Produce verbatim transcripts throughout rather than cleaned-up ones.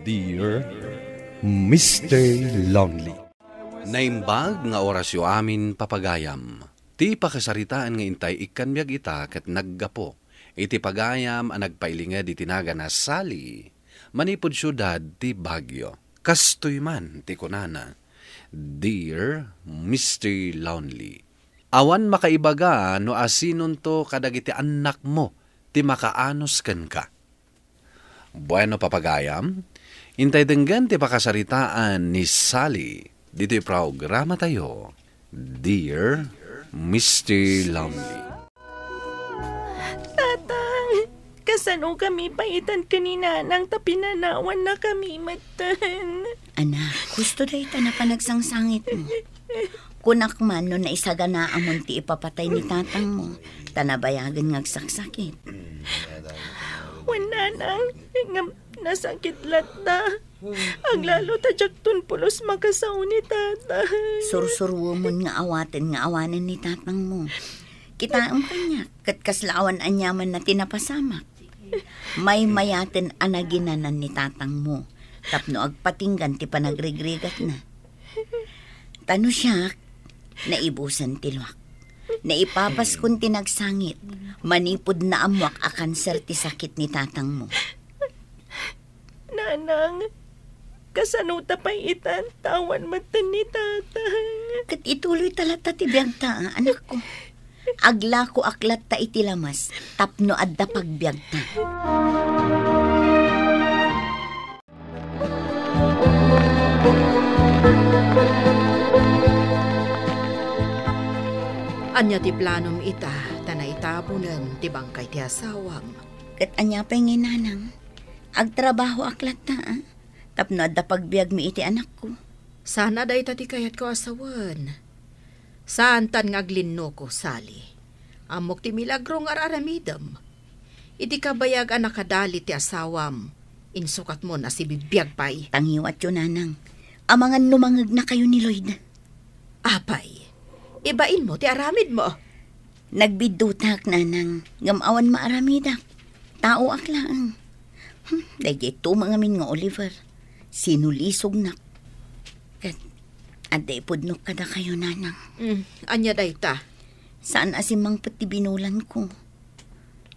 Dear Mister Lonely. Naimbag nga orasyo amin, papagayam. Ti pakasaritaan nga intay ikkan biag ita ket naggapu iti pagayam a nagpailinged iti nagan a Sally manipud siudad ti Baguio. Kastoy man ti kunana, "Dear Mister Lonely, awan makaibaga no asinonto kadagiti annakmo ti makaanus kenka." Bueno, papagayam, intay denggen ti pakasaritaan ni Sally ditoy programatayo, Dear Mister Lonely. Tatang, kasano kami paitan ken ni Nanang ta pinanawannakami metten? Anak, husto dayta a panagsangsangitmo. Kunak man no naisaganaamon ti ipapatay ni tatangmo, ta nabayagen nga agsaksakit. Wen, Nanang, ngem nasakit latta. Aglalo ta diakton pulos makasao ni Tatang. Sursuruemon nga awaten nga awanen ni tatangmo. Kitaem kaniak, ket kasla awan aniamanna ti napasamak. Maymayaten a naginanan ni tatangmo tapno agpatinggan ti panagrigrigatna. Ta no siak, naibusen ti luak. Naipapaskon ti nagsangit, manipud naammoak a kanser ti sakit ni tatangmo. Nanang, kasano ta pay itan ta awan metten ni Tatang? Ket ituloyta latta ti biagta, a, anakko. Aglakoak latta iti lamas tapno adda pagbiagta. Ania ti planom ita ta naitabonen ti bangkay ti asawam? Ket ania pay ngay, Nanang? Agtrabahoak latta, a, tapno adda pagbiagmi iti anakko. Sana dayta ti kayatko a sawen. Saantan nga aglinnuko, Sally. Ammok ti milagro nga ar-aramidem. Idi kabayag a nakadalit ti asawam, insukatmon a sibibiag pay. Tangiwatyo, Nanang. Amangan no mangegnakayo ni Lloyd. Apay, ibainmo ti aramidmo. Nagbiddutak, Nanang, ngem awan maaramidak. Taoak laeng. Hmm, daydiay tumeng ngamin nga Oliver. Sinulisognak. Ket adda ipudnok kadakayo, Nanang. Hmm, ania dayta? Saan a simmangpet ti binulanko.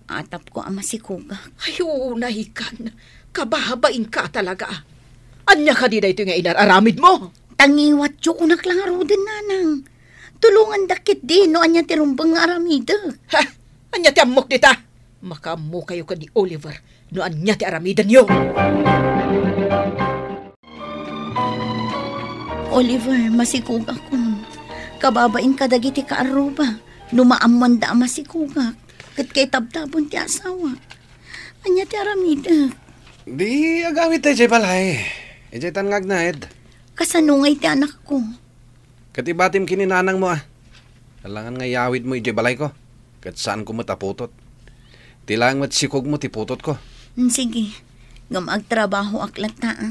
Atapko a masikogak. Ay, unaykan. Kababainka talaga. Ania kadi daytoy nga inar-aramidmo? Tangiwatyo, kunak la ngaruden, Nanang. Tulongandak ketdi no ania ti rumbeng nga aramidek. Ha? Ania ti ammok dita? Makaammokayo ken ni Oliver no ania ti aramidenyo. Oliver, masikogakon. Kababain kadagiti kaarruba. No maammoanda a masikogak, ket kaitabtabon ti asawa. Ania ti aramidek? Di agawidta idiay balay. Idiaytan nga agnaed. Kasano ngay ti anakko? Ket ibatim ken ni nanangmo a. Kailangan nga iyawidmo idiay balayko. Ket saanko met a putot. Ti laeng met sikogmo ti putotko. Mm, sige. Ngem agtrabahoak latta, a.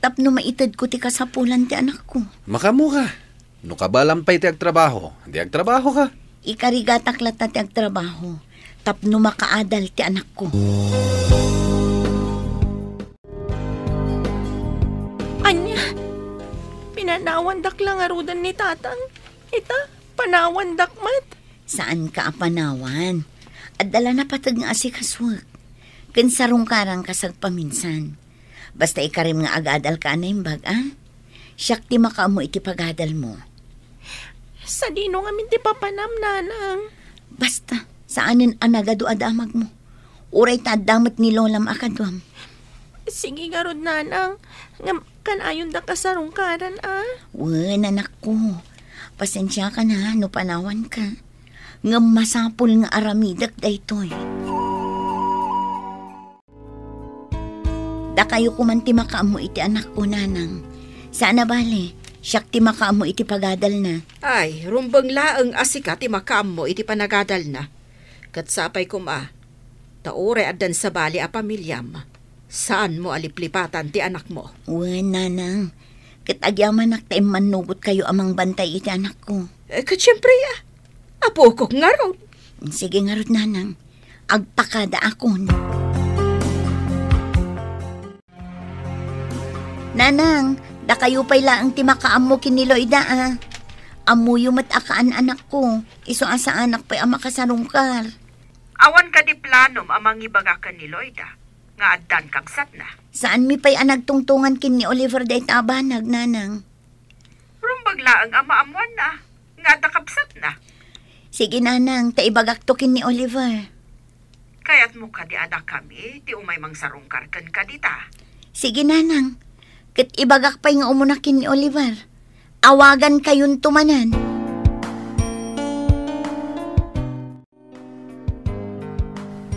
Tapno maitedko ti kasapulan ti anakko. Makaammoka. No kabaelam pay ti agtrabaho, di agtrabahoka. Ikarigatak latta ti agtrabaho tapno makaadal ti anakko. Ania? Pinanawandak la ngaruden ni Tatang? Ita, panawandak met? Saanka a panawan. Adda la napateg nga asikasuek. Ken sarungkaranka sagpaminsan. Basta ikarem nga agadalka a naimbag, a? Siak ti makaammo iti pagadalmo. Sadino ngamin ti papanam, Nanang? Basta, saanen a nagadu a damagmo. Uray ta adda met ni lolam a kaduam. Sige ngarud, Nanang. Ngem, kanayondak a sarungkaran, a? Wen, anakko. Pasensiakan, a, no panawanka. Ngem masapul nga aramidek daytoy. Dakayo koman ti makaammo iti anakko, Nanang. Saan a bale, siak ti makaammo iti pagadalna. Ay, rumbeng laeng a sika ti makaammo iti panagadalna. Ket sapay koma, ta uray addan sabali a pamiliam, saanmo a liplipatan ti anakmo. Wen, Nanang. Ket agyamanak ta immannugotkayo a mangbantay iti anakko. Eh, ket siempre, a. Apokok ngarud. Sige ngarud, Nanang. Agpakadaakon. Nanang, dakayo pay laeng ti makaammo ken ni Loida, a. Ammoyo met a kaan-anakko, isu a saanak pay a makasarungkar. Awan kadi planom a mangibaga ken ni Loida nga addan kabsatna? Saanmi pay a nagtungtongan ken ni Oliver dayta a banag, Nanang. Rumbeng laeng a maammoanna nga adda kabsatna. Sige, Nanang, ta ibagakto ken ni Oliver. Kayatmo kadi a dakami ti umay mangsarungkar kenka dita? Sige, Nanang. Ket ibagak pay nga umuna ken ni Oliver. Awagankayonto manen.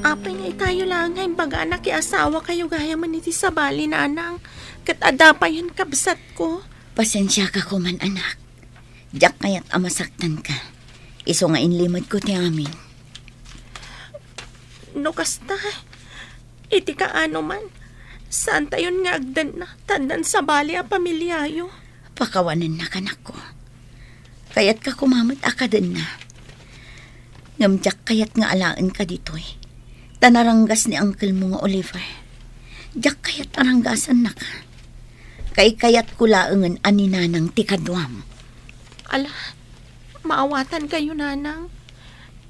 Apay nga itayo laeng nga imbagana ti asawakayo gayamen iti sabali, Nanang, ket adda payen kabsatko? Pasensiaka koman, anak. Diak kayat a masaktanka. Isu nga inlimedko ti amin. No kasta, iti kaano man, saantayon nga agdenna, ta addan sabali a pamiliayo. Pakawanennak, anakko. Kayatka koma met a kadenna. Ngem diak kayat nga alaenka ditoy. Ta naranggas ni uncle mo nga Oliver. Diak kayat a ranggasannaka. Kaykayatko laengen a ni Nanang ti kaduam. Ala, maawatankayo, Nanang.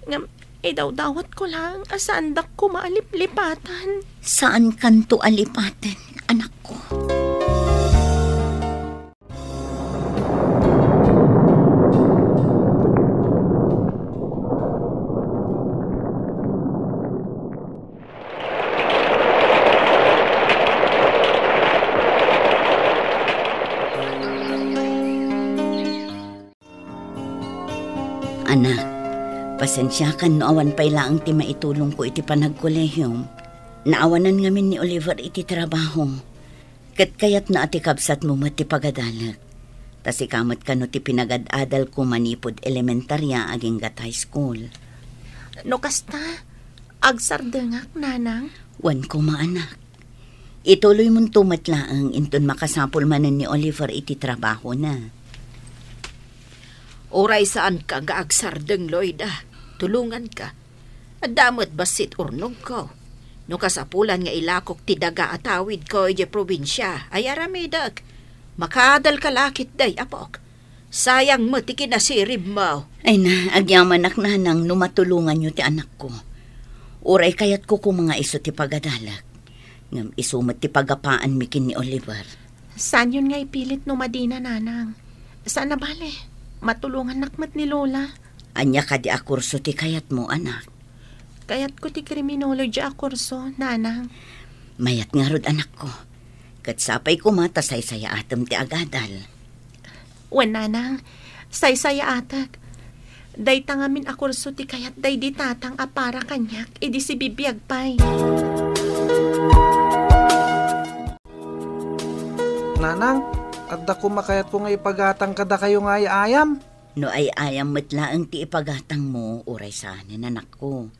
Ngem idawdawatko laeng a saandak koma a liplipatan. Saankanto a lipaten, anakko. Anak, pasensiakan no awan pay laeng ti maitulongko iti panagkolehiom. Naawanan ngamin ni Oliver iti trabaho. Ket kayatna a ti kabsatmo met ti pagadalek. Ta sika met kano ti pinagad-adalko manipud elementaria aginggat high school. No kasta, agsardengak, Nanang. Wen koma, anak. Ituloymonto met laeng inton makasapul manen ni Oliver iti trabahona. Uray saanka nga agsardeng, Loida, tulonganka. Adda met bassit urnongko. No kasapulan nga ilakok ti daga a tawidko idiay probinsia, ay-aramidek. Makaadalka la ketdi, apok. Sayang met ti kinasiribmo. Ay na, agyamanak, Nanang, no matulonganyo ti anakko. Uray kayatko koma nga isu ti pagadalek. Ngem isu met ti pagapaanmi ken ni Oliver. Saanyon nga ipilit no madina, Nanang. Saan a bale, matulongannak met ni Lola. Ania kadi a kurso ti kayatmo, anak? Kayatko ti criminology a kurso, Nanang. Mayat ngarud, anakko. Ket sapay koma ta saysayaatem ti agadal. Wen, Nanang, saysayaatek. Dayta ngamin a kurso ti kayat daydi tatang a para kaniak idi sibibiag pay. Nanang, adda koma kayatko nga ipagatang kadakayo nga ay-ayam. No ay-ayam met laeng ti ipagatangmo, uray saanen, anakko.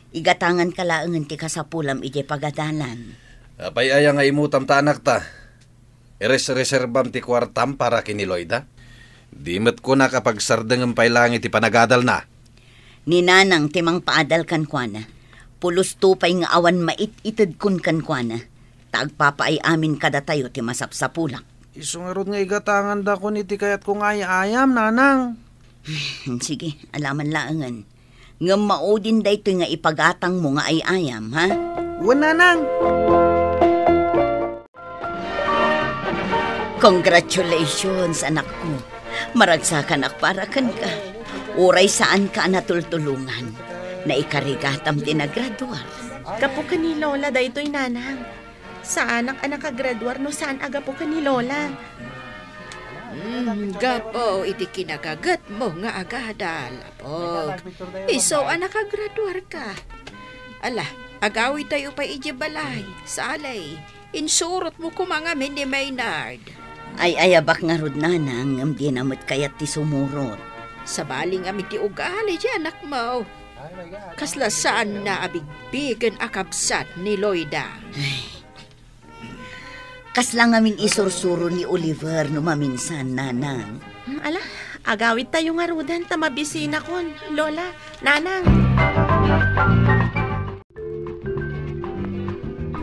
Igatanganka laengen ti kasapulam idiay pagadalam. Apay aya nga imutam ta anakta? Iresreserbam ti kuartam para ken ni Loida? Di met kunak a pagsardengem pay laeng iti panagadalna. Ni Nanang ti mangpaadal kenkuana. Pulosto pay nga awan mait-itedkon kenkuana. Ta agpapaay amin kadatayo ti masapsapulak. Isu ngarud nga igatangandakon iti kayatko nga ay-ayam, Nanang. Sige, alaman laengen. Ngem maudin daytoy nga ipagatangmo nga ay-ayam, ha? Wen, Nanang. Congratulations, anakko. Maragsakanak para kenka. Uray saanka a natultulongan. Naikarigatam ti nagraduar. Gapu ken ni Lola daytoy, Nanang. Saanak a nakagraduar no saan a gapu ken ni Lola. Hmm, gapu iti kinagagetmo nga agadal, apok. Isu a nakagraduarka. Ala, agawidtayo pay idiay balay. Sali, insurotmo koma ngamin ni Maynard. Ay-ayabak ngarud, Nanang, ngem dina met kayat ti sumurot. Sabali ngamin ti ugali ti anakmo. Kasla saanna a bigbigen a kabsat ni Loida. Ay. Kasla ngamin isursuro ni Oliver no maminsan, Nanang. Hmm, ala, agawidtayo ngaruden ta mabisinakon, Lola, Nanang.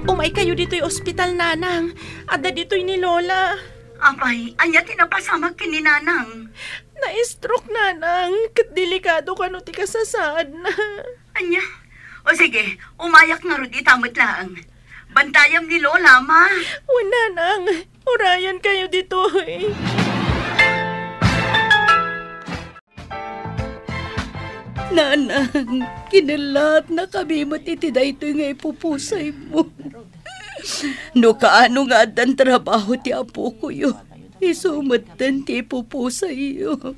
Umaykayo ditoy ospital, Nanang. Adda ditoy ni Lola. Apay, ania ti napasamak ken ni Nanang? Na-stroke, Nanang, ket delikado kano ti kasasaadna. Ania? O sige, umayak ngarud ita met laeng. Bantayam ni Lola, ma. Wen, Nanang, urayenkayo ditoy. Nanang, kinellatnakami met iti daytoy nga ipupusaymo. No kaano nga addan trabaho ti apokoyo, isu metten ti ipupusayyo.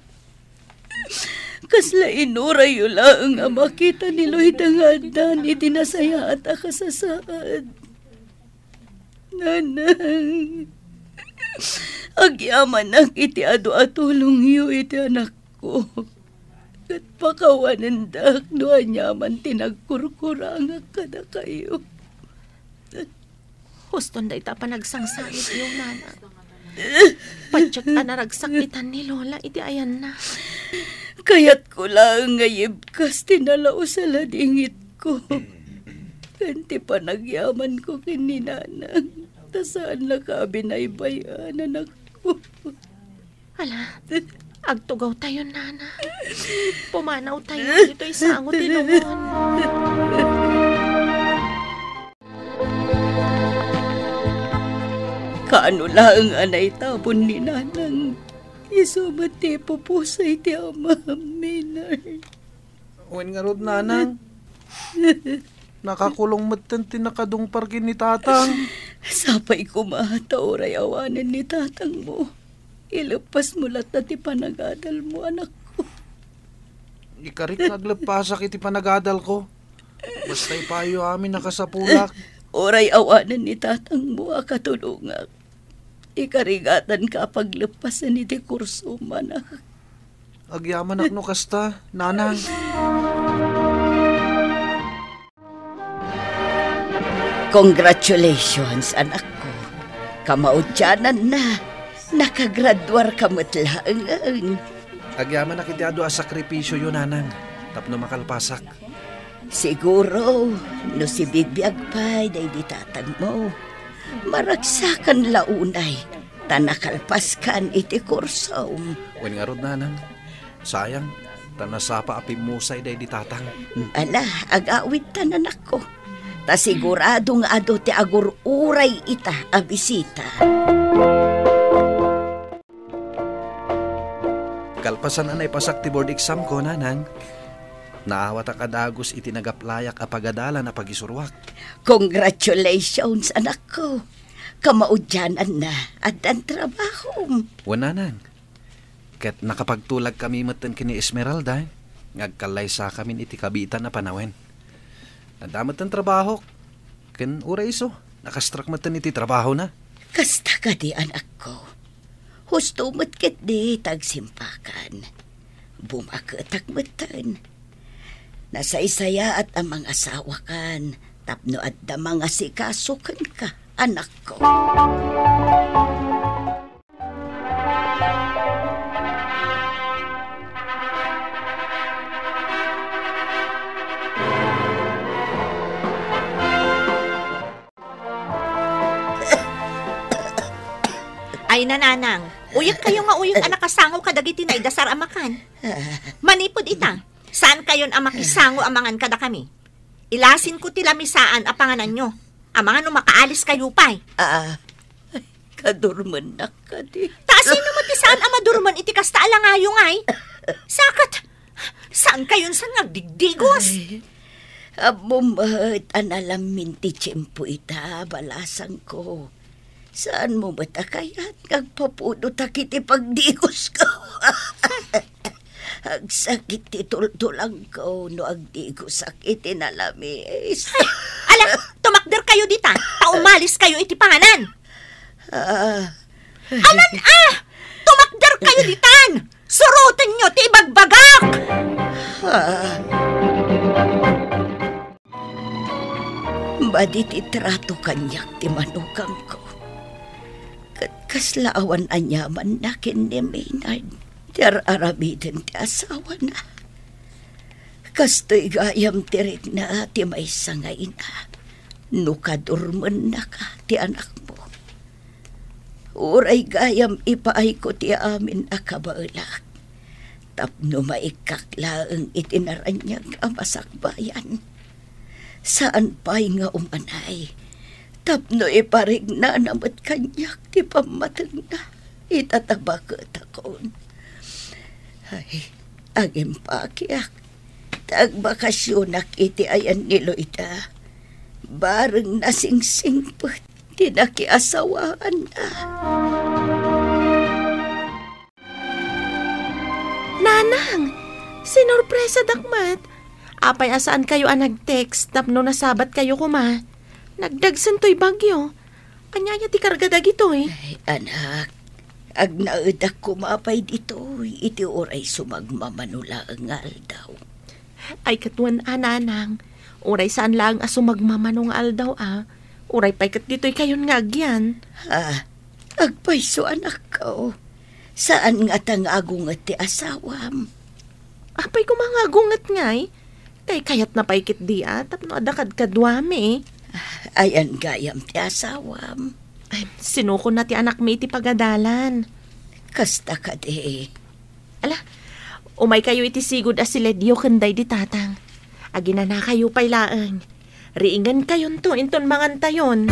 Kasla inurayyo laeng a makita ni Loida nga addan iti nasayaat a kasasaad. Nanang, agyamanak iti adu a tulongyo iti anakko. Ket pakawanendak no aniaman ti nagkurkurangak kadakayo. Huston dayta a panagsangsamityo, Nanang. Patiek a naragsakitan ni Lola iti ayanna. Kayatko laeng nga yibkas ti nalaus a ladingitko ken ti panagyamanko ken ni Nanang, ta saannaka a binaybay-an, anakko. Ala, agtugawtayo, Nanang. Pumanawtayo ditoy sango ti lungon. Kaano laeng a naitabon ni Nanang, isu met ti ipupusay ti amam, Maynard. Wen ngarud, Nanang. Nakakulong metten ti nakadungpar ken ni Tatang. Sapay koma ta uray awanen ni Tatangmo, ileppasmo latta ti panagadalmo, anakko. Ikarik nga agleppasak iti panagadalko. Basta ipayo amin a kasapulak. Uray awanen ni Tatangmo a katulongak, ikarigatanka a pagleppasen iti kursom, anak. Agyamanak no kasta, Nanang. Congratulations, anakko. Kamaudiananna, nakagraduarka met laengen. Agyamanak iti adu a sakripisioyo, Nanang, tapno makalpasak. Siguro, no sibibiag pay daydi tatangmo, maragsakan la unay ta nakalpaskan iti kursom. Wen ngarud, Nanang, sayang, ta nasapa a pimmusay daydi tatang. Ala, agawidtan, anakko. Ta sigurado nga adu ti agur-uray ita a bisita. Kalpasan a naipasak ti board exam ko, Nanang, naawatak a dagus iti nagaplayak a pagadalan a pagisuruak. Congratulations, anakko. Kamaudiananna, addan trabahom. Wen, Nanang. Ket nakapagtulagkami metten ken ni Esmeralda nga agkallaysakamin iti kabiitan a panawen. Adda metten trabahok, ken uray isu, nakastrak metten iti trabahona. Kasta kadi, anakko. Husto met ketdi ta agsimpakan. Bumaketak metten. Nasaysayaat a mangasawakan tapno adda mangasikaso kenka, anakko. Ay, nanang, uyek kayo nga uyek a nakasango kadagiti naidasar a makan. Manipud ita, saan kayon a makisango a mangan kadakami. Ilasin ko ti lamisaan a pangananyo. Amangan no makaalis kayo pay. Ah, ay, kadurmennak kadi. Ta asino met ti saan a madurmen iti kasta a langayo ngay? Sakat, saan kayon san nga agdigdigos? Ay, ammom met a nalamin ti tiempo ita, balasangko. Saanmo met a kayat nga agpapudotak iti pagdigosko? Agsakit ti tultulangko no agdigosak iti nalamis. Ay, ala, tumakder kayo ditan, ta umalis kayo iti panganan. Ah. Anan, ah! Tumakder kayo ditan! Surotenyo ti ibagbagak! Ah. Madi ti trato kaniak ti manugangko. Ket kasla awan aniamanna ken ni Maynard ti ar-aramiden ti asawana. Kastoy gayam ti rikna ti maysa nga ina. no kadurmennaka ti anakmo. Uray gayam ipaayko ti amin a kabaelak, tapno maikkak laeng iti naraniag a masakbayan. Saan pay nga umanay, tapno iparignana met kaniak ti pammatengna ita ta baketakon. Ay, agimpakiak, ta agbakasionak iti ayan ni Loida, bareng nasingsingpet ti nakiasawaanna. Nanang, sinorpresadak met. Apay a saankayo a nag-text tapno nasabatkayo koma? Nagdagsentoy bagyo. Ania aya ti karga dagitoy? Ay, anak, agnaedak koma pay ditoy iti uray sumagmamano laeng nga aldaw. Ay, ket wen a, nanang, uray saan laeng a sumagmamano nga aldaw a, uray pay ket ditoykayon nga agyan. Ha? Agpayso, anakko. Saan ngata nga agunget ti asawam? Apay koma nga agunget ngay? Kaykayatna pay ketdi a, tapno adda kadkaduami. Ayan gayam ti asawam. Ay, sinukonna ti anakmi iti pagadalan. Kasta kadi. Ala, umaykayo iti sigud a siledyo ken daydi tatang. Aginanakayo pay laeng. Riingenkayonto inton mangantayon.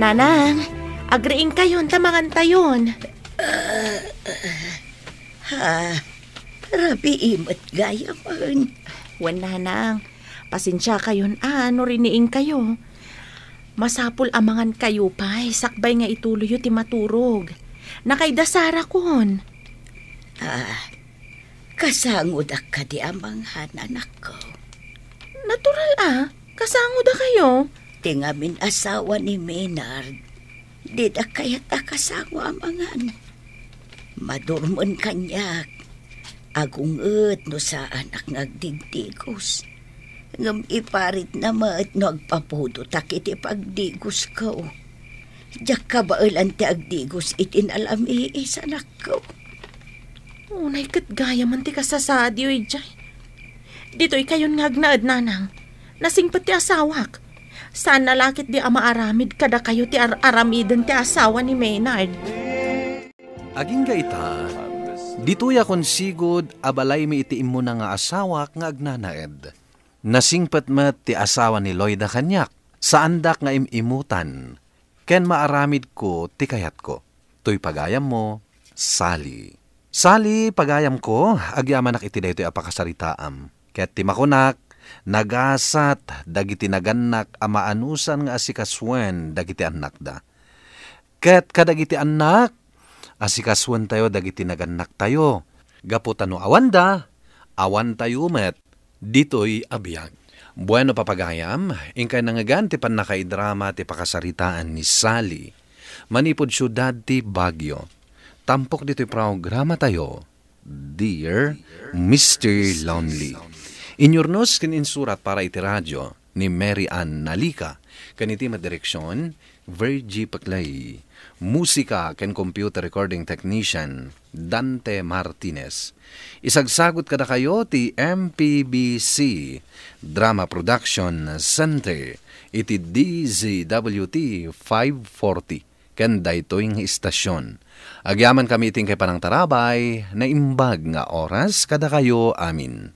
Nanang, agriingkayon ta mangantayon. Ha, rabii met gayamen. Wen, nanang, pasensiakayon a no riniingkayo. Masapul a mangankayo pay sakbay nga ituloyyo ti maturog. Nakayda Sarakon. Ah, kasangodak kadi a mangan, anakko? Natural a, kasangodakayo. Ti ngamin asawa ni Maynard, dida kayat a kasango a mangan. Madurmen kaniak. Agunget no saanak nga agdigdigos. Ngem iparitna met no agpapudotak iti pagdigosko. Diak kabaelan ti agdigos iti nalamiis, anakko. Unay ket gayamen ti kasasaadyo idiay. Ditoykayon nga agnaed, nanang. Nasingpet ti asawak. Saanna la ketdi a maaramid kadakayo ti ar-aramiden ti asawa ni Maynard. Agingga ita, ditoy a konsigud a balaymi iti immuna nga asawak nga agnanaed. Nasingpet met ti asawa ni Loida kaniak. Saandak nga im-imutan ken maaramidko ti kayatko. Toy pagayammo, Sally. Sally, pagayamko, agyamanak iti daytoy a pakasaritaam. Ket ti makunak, nagasat dagiti nagannak a maanusan nga asikasuen dagiti annakda. Ket kadagiti annak, asikasuentayo dagiti nagannaktayo. Gapu ta no awanda, awantayo met ditoy a biag. Bueno, papagayam, inkay nangngegan ti pannakaidrama ti pakasaritaan ni Sally manipud siudad ti Baguio. Tampok ditoy programatayo, Dear Mister Lonely. Inyurnos ken insurat para iti radio ni Mary Ann Nalica, ken iti met direksion, Virgie Paclay. Musika ken computer recording technician, Dante Martinez. Isagsagut kadakayo ti M P B C Drama Production Center iti D Z W T five forty ken daytoy nga istasion. Agyamankami iti inkay panangtarabay, naimbag nga oras kadakayo amin.